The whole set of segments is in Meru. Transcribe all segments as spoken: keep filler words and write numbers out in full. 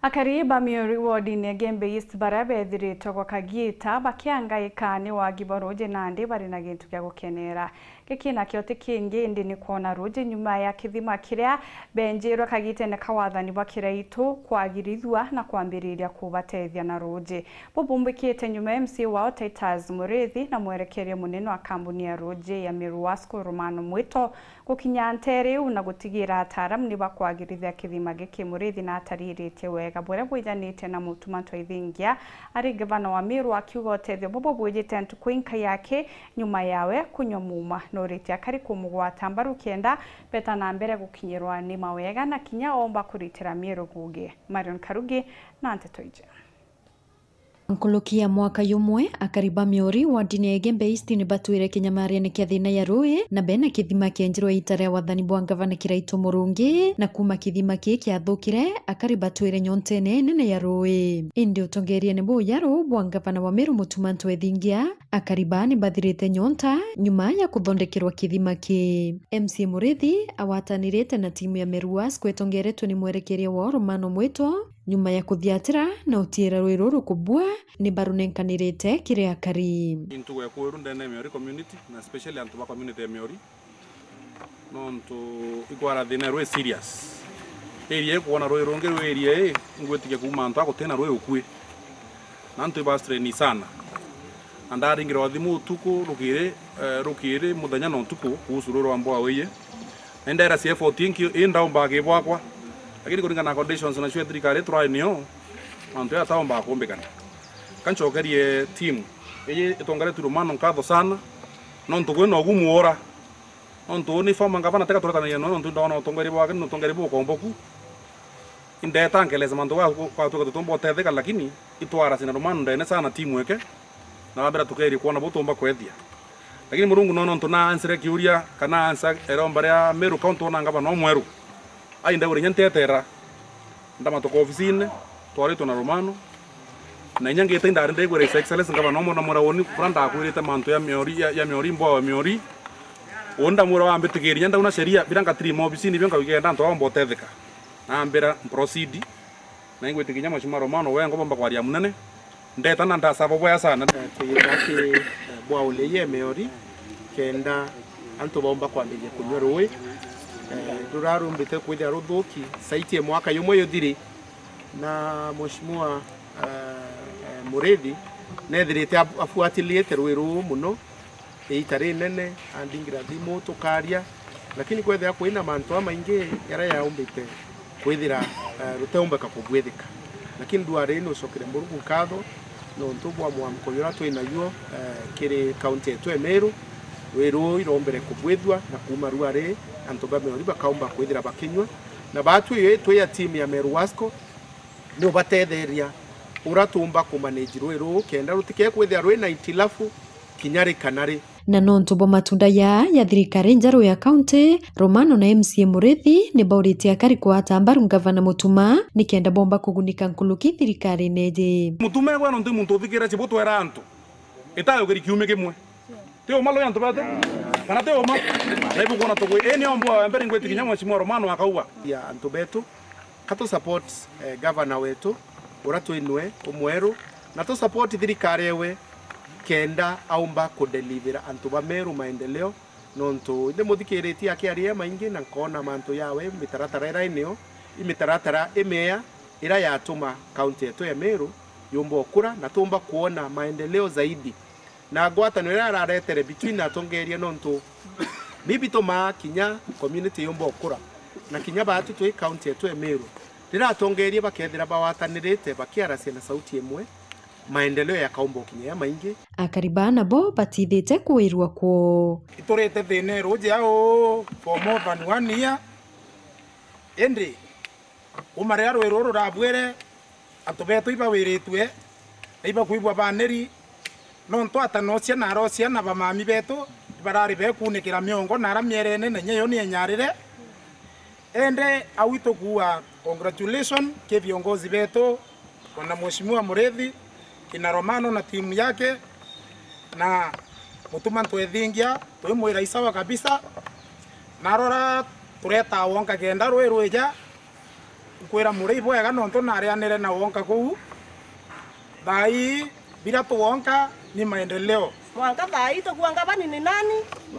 Akari ba Miori wodine Gembe East baria bethiritwe gwa kagiita bakiangaika ni wagi bwa ruuji nandi bari na gintu gia gukenera. Giki nakio ti kingi indi ni kwona ruuji nyuma ya kithima kiria benjirwe kagiitene ka wathani bwa Kiraitu kwagirithua na kwambiriria kubatethia na ruuji. Bubumbikite nyuma ya M C A wao Titus Murithi na mwerekeria munene wa kambuni ya ruuji ya Meru Wasco Romano Mwito gukinya nteere iu na gutigira ataaramu ni bakwagirithia kithima giki. Murithi natariritie wega buria bwijanite na Mutuma Ntwaithingia ari ngavana wa Meru, akiuga utethio bubu bwijite ntuku inkai yake nyuma yawe kunywa muuma. Nuritie akari kumugwata mbaru kenda beta na mbere gukinyirwa ni mawega na kinya omba kuritira Meru ngugi. Marion Karugi na nteto iji. Nkuruki ya mwaka yumwe, akari ba Miori wodine ya Igembe East ni batwire kinyamariene kia thina ya ruui na bena kithima kienjirwe iita ria wathani bwa ngavana Kiraitu Murungi, na kuma kithima kii kiathukire, akari batwire nyontene nene ya ruui. Indi utongeriene buu ya ruu bwa ngavana wa Meru Mutuma Ntwaithingia, akari baa ni bathirite nyonta nyuma ya kuthondekerwa kithima kii. M C A Murithi agwatanirite na timu ya Meru Wasco itongeretwe ni mwerekeria wao Romano Mwito, nyuma ya kuthiatira na utiira ruui ruru kubua, ni barunenkanirite kiri akari. Into gwe kwiru ndene ya Miori community, na especially antu ba community ya Miori, nontu ikwara thina rwi serious. Area ikwona ruui rungi rwi area ii, ingwitikia kuuma antu a gutina ruui ukui. Na antu iba strain sana. Na ndaringirwa thimu utuku, rukiri, eh, rukiri, muthenya na utuku, kuhusu ruui rwa mbwa uiye. Na indaira cia effort inki, ii ndaumbaga kibwakwa. Lakini kuringana na conditions nacio thirikari iturae nio, mantu ya taumbaga kumbikana. Kanchokerie team iji itongeretue Romano nkatho sana, nontu kwina ugumu ura. Nontu uu ni former ngavana teka turetanagia nao, nontu ndona utongeria bwake ni utongeria bukomboku. Indeta nkeleza mantu ga, ga, gwatuika tutumba utetheka, lakini itwara cina Romano ndene sana timu eke, na wambira tukerie kwona bu tumba kwethia. Lakini Murungu no nontu na answer kiuria, kana answer eromba ria Meru County wona ngavana umweru. Ai, ndaure inya ntetera, ndamatuka ofisine, twaritwe na Romano. Na inya ngita indari ndaigwira His Excellency Ngavana umwe, ndamwira uni bura ndakwirite mantu ya Miori, ya, ya Miori, mbwa wa Miori. Uni ndamwira wambitikiria inya ndauna sheria, bira ngatirima ofisine, bio nkawigenda antu baba mbotetheka. Nambira mproceed, na ingwitikia inya Mheshimiwa Romano, we ngomba kwaria munene. Ndeta na ndasaba bwea sana. Eh, tugiita ki, eh, bwa uleie Meori, kenda antu baumba kwambiria kunywa ruui, eh, rurarumbite kwithira ruthuki, saiti ya mwaka yumwe yuthiri, na Mheshimiwa, eh, eh, Murithi nethirite ab-, afuatiliite ruui ruu muno, iita rinene, andingira thimu, tukaria, lakini kwethira kwina mantu jamaingi jaria jaumbite kwithira, eh, ruteumbeka kubwithika. Lakini ruari nucokere Murungu nkatho nontu bwa mwamko juria twi najuo, eh, kiri kaunti yetu ya Meru. Ruui ruu irombere kubwithua, na kuuma ruari antu ba Meru bakaumba kwithira bakinyua. Na baatwi twi ya timu ya Meru Wasco, ni ubatetheria uria tuumba kumanage ruui ruu, kenda rutike kwithira rwi na itilafu kinya ri kana ri. Na nontu bwa matunda ya, ya thirikari njeru ya kaunti, Romano na M C A Murithi ni bauritie akari kwata mbaru ngavana Mutuma, ni kenda bomba kugunika nkuruki thirikarine iji. Mutuma egwe nontu i muntu uthikira cibu twera antu. Itayukiri kiumi kimwe. Ti uma lwi antu betu? Kana ti uma? Na ibukwona tugwi, ii ni ombo wa mbere ngwitikinya Mheshimiwa Romano akauga. Ya antu betu, ka tu support, eh, governor wetu, uria twinwe umweru, na tu support thirikari ewe, kenda aumba kudelivera antu ba Meru maendeleo, nontu indi muthikiritie akiaria maingi na nkona mantu yawe, mitaratara iria inio, i mitaratara imiea iria yatuma kaunti yetu ya Meru yumba ukura na tumba kuona maendeleo zaidi. Na ngwataniro iria araretere between atongeria, nontu ni bitumaa kinya community yumba ukura, na kinya baatu twi county yetu ya Meru, riria atongeria bakethira bawatanirite bakiaracia na sauti imwe, maendeleo yakaumba ukinya ya maingi. Akari baa nabo batithite kuirwa kwoo. Iturite thina ruuji au for more than one year, indi Kuuma riria ruui ruru rurabwire, antu betu ibawiritue, na ibakwigua baniri, nontu atanocia na arocia na bamami betu ibarari bekuunikira miongo na ara mierene, na inya yo ni enyarire. Indi au itukuua congratulation ki viongozi betu, ona Mheshimiwa Murithi, kina Romano na timu yake, na Mutuma Ntwethingia, twimwira isawa kabisa. Narora tureta wonka kenda ruui rwija, Nkwira muri ibwega nontu narianire na wonka kuu. Thaa ii, bila tu wonka ni maendeleo. Mwanka thaa ii tukuwa ngavana ni nani?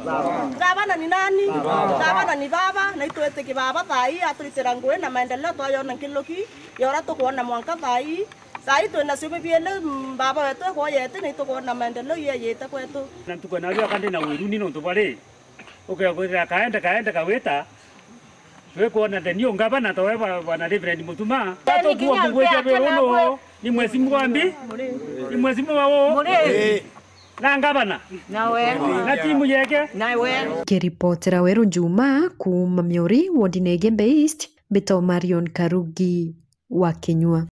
Baba. Ngavana ni nani? Baba. Ngavana ni baba, na itwitikia baba thaa ii aturitira ngugi na maendeleo twayona nkiluki ya uria tukwona mwanka thaa ii. Thaa ii twina ciubi biili, mm, baba wetu ekwoyete na itukwona maendeleo yeyite kwetu. Na ntuku na rio kandi na wiruni nontu bari ukekwithira kaende kaende kawita. Twikwona the new governor towe bwa-, bwana Reverend Mutuma. Teni tukuwa kinya mugwite mpea biruno, ni mwesimu wa mbi? Ni mwesimu wa u? Muri. Na ngavana? Nawe. Na timu yeke? Nawe. Kiripotera Weru Juma kuuma Miori, wodine Igembe East, mbitwa Marion Karugi wa Kinyua.